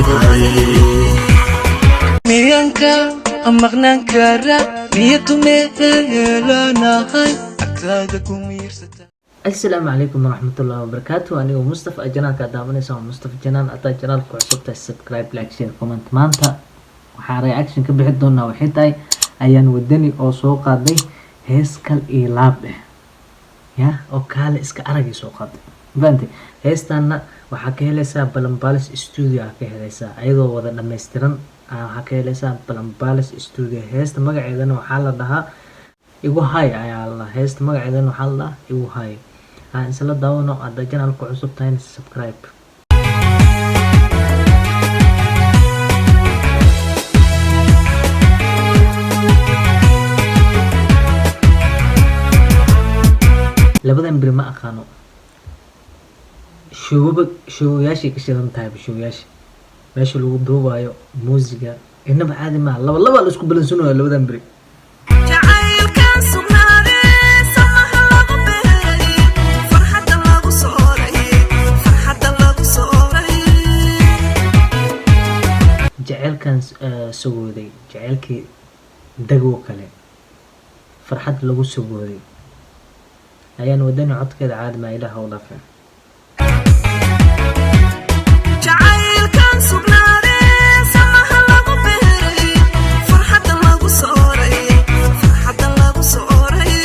Igu hay. Miyanka maqnaan kara niyadu meelanahay agtaada ku miirsata. Asalaamu calaykum waraxmatullahi wabarakaatu. Anigoo Mustafa janaalka daawanaysa waa Mustafa Janaal. Hadaa janaalka cusubtahay, subscribe, like, share, comment. Maanta waxaa reaction ka bixi doonaa waxay tahay Ayaan Wadani oo soo qaaday hees kal iyo laab ah ya oo kaale iska aragay soo qaaday. Fahamtay? Heestaana waxaa ka helaysaa Balanbalis Studio aa ka helaysaa, ayadoo wada dhammaystiran. Waxaa ka helaysaa Balanbalis Studio. Heesta magaceedana waxaa la dhahaa Igu Hay ayaa la dhahaa. Heesta magaceedana waxaa la dhahaa Igu Hay. Aan isla daawano. Hadda janalka cusub tahayna, subscribe. Labadan beri ma aqaano, showaba showayaashay ka shidan tahay. Showayaasha meesha lagu duubayo muusiga inaba caadi maaha. Laba laba la isku balansanayo labadan beri. Jacaylkan sugnaadee, samaha lagu beeray, farxadda lagu sooray, farxadda lagu sooray. Jaceylkan sugooday, jaceylkii dagoo kale, farxad lagu sugooday. Ayaan Wadani codkeeda caadi maa, Ilaah u dhaafay. Jacaylkan sugnaadee, samaha lagu beeray, farxadda lagu sooray, farxadda lagu sooray.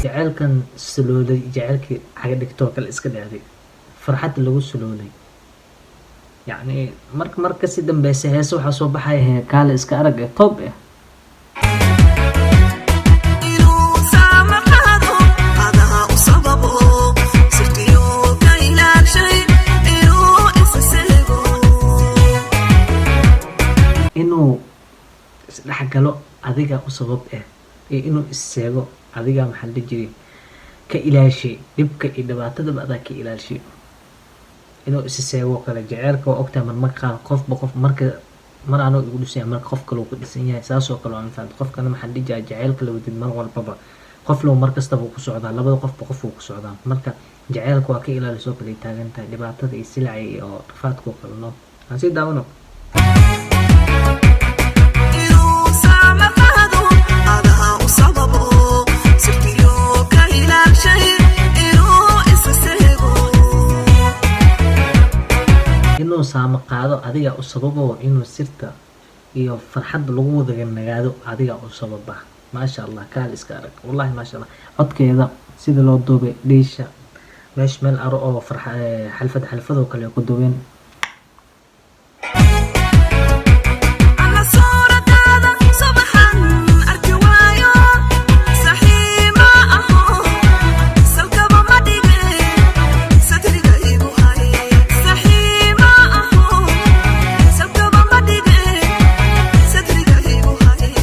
Jaceylkan sulooday, jaceylkii caga dhigtoo kale iska dhacday, farxad lagu suloolay. Yacni mar kasii dambeysa heese waxaa soo baxaya hee kaale iska arag ee toob eh. Inuu saama qaado adaha u sababo, sirtiyo ka ilaalshay inuu isa seego. Inuu isdhexgalo adiga u sabab ah iyo inuu isseego adiga, maxaa la dhihi jiray, ka ilaashay dhibka iyo dhibaatadaba, adaa ka ilaashay. Inuu is seego kale jaceylka waa ogtahay, marmarka qaar qofba qof marka mar anoo igu dhisan yahay, marka qof kale uu ku dhisan yahay, saasoo kale waa mafahant. Qofkana, maxaa la dhihi jiray, jaceylka la wadid mar walbaba qof low mar kastaba ku socdaa, labada qofba qof uu ku socdaa. Marka jaceylka waa ka ilaalisoo kale ay taagan tahay dhibaatada iyo silaca iyo rafaadka oo kale. No aan sii daawano. Inuu saama qaado adaha u sababo, sirtiyo ka ilaalshay inuu isa seego. Inuu saamo qaado adiga u sababo, inuu sirta iyo farxadda lagu wada nagaado adiga u sababa. Maasha Allah, kaal iska arag, wallahi maasha Allah. Codkeeda sida loo duubay, dhiisha meesha meel aro oo farxa xalfad xalfadoo kale ku duubeen. Alla suuradaada subaxan arki waayo, saxiima aho, salkaba ma dhige, sadriga igu hay. Saxiima aho, salkaba ma dhige, sadriga igu hay.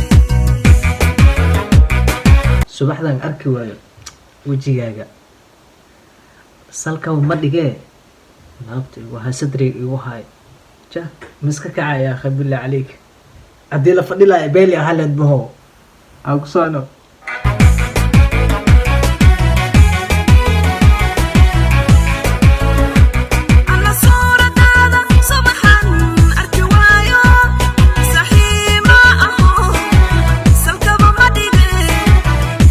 Subaxdan arki waayo wejigaaga, salkaba ma dhigee, laabta igu hay, sadriga igu hay. Ja miska kacaya akhi, billah caleyk, haddii la fadhi lahay beeli ahaa leed maho aan ku socno. Alla suuradaada subaxan arki waayo, saxiima aho, salkaba ma dhige,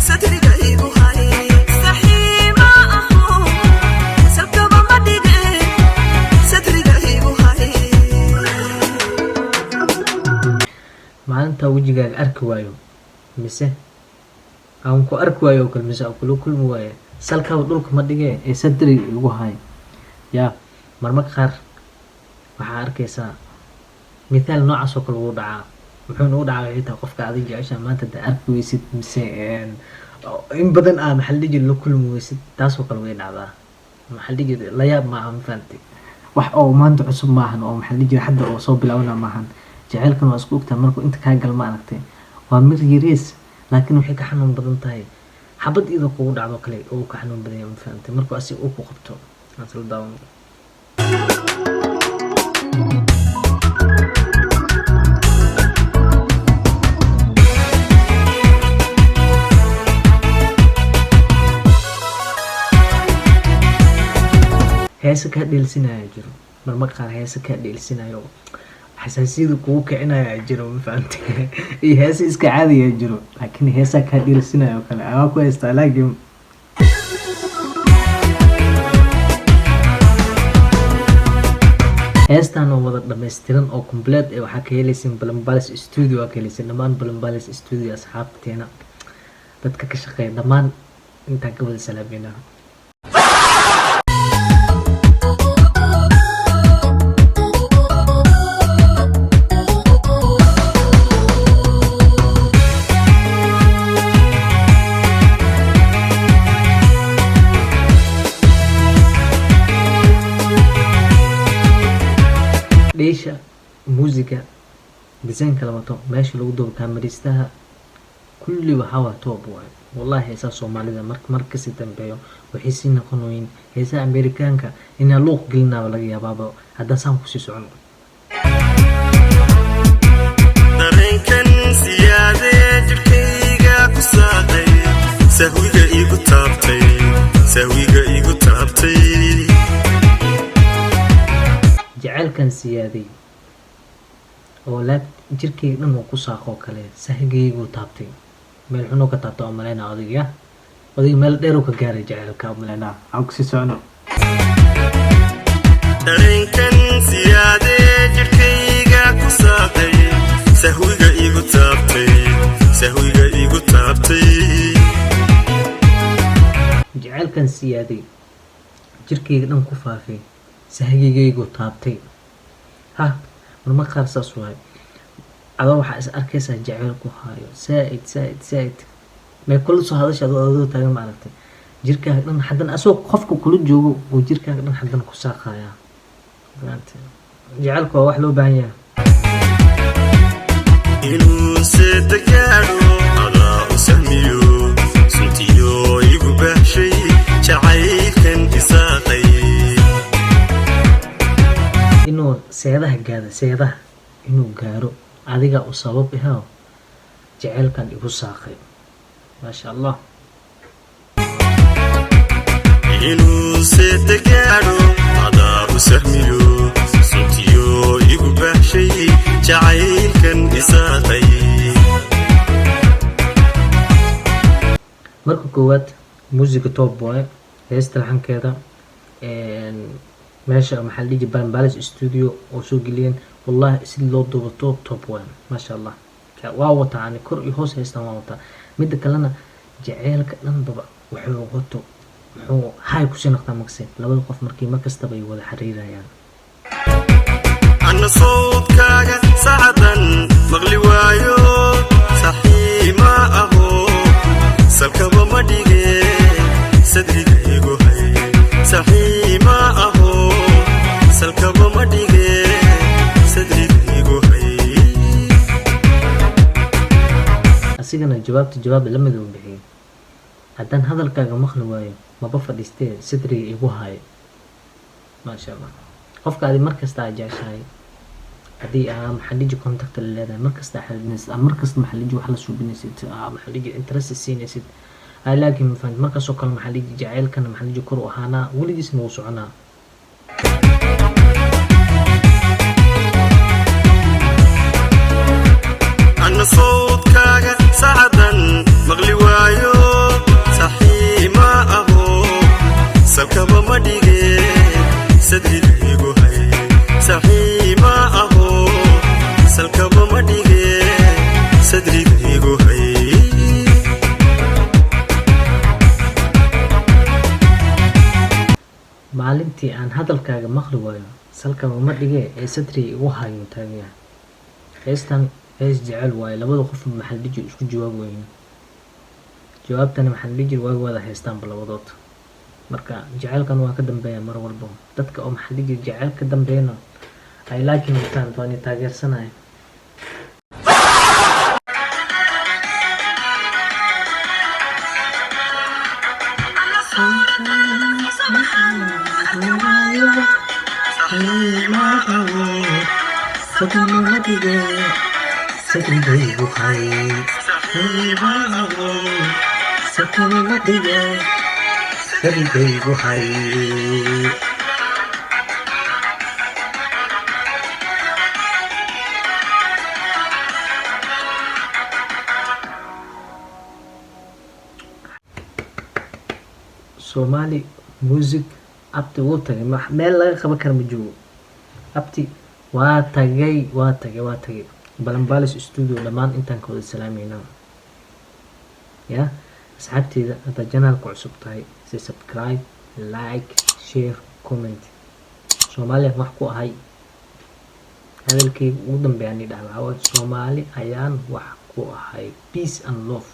sadriga igu hay. Saxiima aho, salkaba ma dhige, sadriga igu hay. Maalinta wejigaaga arki waayo mise aan ku arki waayo oo kale, mise aan kula kulmi waayo, salkaba dhulka ma dhigee ee sadriga igu hay. Yaa marmarka qaar waxaa arkaysaa mithaal noocaas oo kale wuu dhacaa. Muxuuna u dhacaa? Waxay tahay qofka adiga jeceshaha maanta haddaa arki weysid mise in badan aa, maxaa la dhihi jiray, la kulmi weysid, taasoo kale way dhacdaa. Maxaa la dhihi jiray, la yaab maaha, ma fahantay? Wax oo maanta cusub maahan oo, maxaa la dhihi jiray, hadda oo soo bilaabana maahan. Jaceylkan waa isku ogtahay markuu inta kaa gal, ma aragtay, waa mid yariis, laakiin waxay ka xanuun badan tahay xabad iyadoo kugu dhacdo kale oo ka xanuun badan yahay, ma fahantay? Markuu asiga uu ku qabto aan isla daawan. Heese kaa dheelsinaya jiro. Marmar qaar heese kaa dheelsinayo, xasaasiyada kugu kicinaya jiro, ma fahante? Iyo heese iska caadiya jiro, laakiin heesaa kaa dheelsinayo oo kale waa ku haystaa, laakiin heestan oo wada dhammaystiran oo complete ee waxaa ka helaysin Balanbalis Studio. Waa ka helaysin dhammaan Balanbalis Studio, asxaabteena, dadka ka shaqeeya dhammaan intaan ka wada salaameynaa. Dheesha muusiga, desaynka la wato, meesha lagu duubo, kaamaristaha, kulli waxaa waa top waay wallahi. Heesaha Soomaalida mar kasii dambeeyo waxay sii noqonayin heesaha Amerikaanka inaa luuq gelinaaba laga yaabaaba haddaan saan kusii socono. Dareenkan siyaadee jidhkayga ku saaqay, sahwiga igu taabtay, sahwiga igu taabtay. Jaceylkan siyaaday oo laab jirkayga dhan uu ku saaqoo kale, sahgaygu taabtay, meel xunoo ka taabta oo maleynaa odayga ya odayga meel dheeruu ka gaaray jaceylka oo maleynaa. Aan kusii socono. Dareenkan siyaadee jidhkayga ku saaqay, sahwiga igu taabtay, sahwiga igu taabtay. Jaceylkan siyaaday, jirkayga dhan ku faafay, sahgigaygu taabtay. Ha, marmar qaar saas waay. Adoo waxaa is arkaysaa jaceyl ku haayo zaaid zaaid zaaid, may kula soo hadasha adoo taagan, ma aragtay? Jirkaaga dhan haddana asagoo qofka kula joogo uu jirkaaga dhan haddana ku saaqayaa. Fahamtay? Jaceylku waa wax loo baahan yahay. Inuu seeda gaadho adaa u sahmiyo, suntiyo igu baahshay jacaylkan isaaqay. Inuu seedaha gaado, seedaha inuu gaaro adiga u sabab ahoo jaceylkan igu saaqay, maasha Allah. Inuu seeda gaadho adaa u sahmiyo, suntiyo igu baahshay jacaylkan isaaqay. Marka koowaad muusiga top waaye, heesta laxankeeda, meesha maxaa la dhihi jiray, Balanbalis Studio oo soo geliyeen, wallahi si loo duubo top top waaye, maasha Allah. Waa wataa ani kor iyo hoos heestan waa wataa. Midda kalena jaceylka dhanbaba wuxuu wato, muxuu hay kusii noqdaa makse labada qof markii mar kastaba ay wada xiriirayaan. Anna sawdkaaga sacadan maqli waayo, saxiima aho, salkaba ma dhige, sadriga igu hay. Saxiima aho, salkaba ma dhige, sadriga igu hay. Asigana jawaabta jawaab lamid uu bixiyay: haddaan hadalkaaga maqli waayo maba fadhiistee, sadriga igu hayo. Maasha Allah. Qofka adi markasta aad jeceshahay, haddii aa maxaa dhihi contact la leedahay, markasta aad xiriirinaysid, markasta maxaa dhihi wax la suubinaysid, maxaa dhihi interest siinaysid, I like him, fahant? Markaasoo kale maxaa dhihi jaceylkana maxaa dhihi kor u ahaanaa, weligiisna wuu soconaa. Anna sawdkaaga sacadan maqli waayo, saxiima aho, salkaba ma dhige, sadriga igu hay. Saxiima aho, salkaba ma dhige, sadriga igu hay. Maalintii aan hadalkaaga maqli waayo salkaba ma dhigee ee sadriga igu hayo taagan yahay. Heestan hees jecel waaye. Labada qof maxaa la dhihi jiray isku jawaab weyne, jawaabtana maxaa la dhihi jiray way wada haystaanba labadood. Marka jaceylkan waa ka dambeeya mar walba. Dadka oo maxaa la dhihi jiray jecel ka dambeeyana, I like him, tan waan taageersanaya. Somali music, Abti wuu tagay. Meel laga qaban kara ma joogo. Abti waa tagay, waa tagay, waa tagay. Balanbalis Studio dhammaan intaan ka wada salaameynaa. Ya asxaabteyda, haddaad channelka cusub tahay, si subscribe, like, share, comment. Soomaaliyan wax ku ahay. Hadalkayga ugu dambeeya ani dhaha waxaa waaye, Soomaali ayaan wax ku ahay. Peace and love.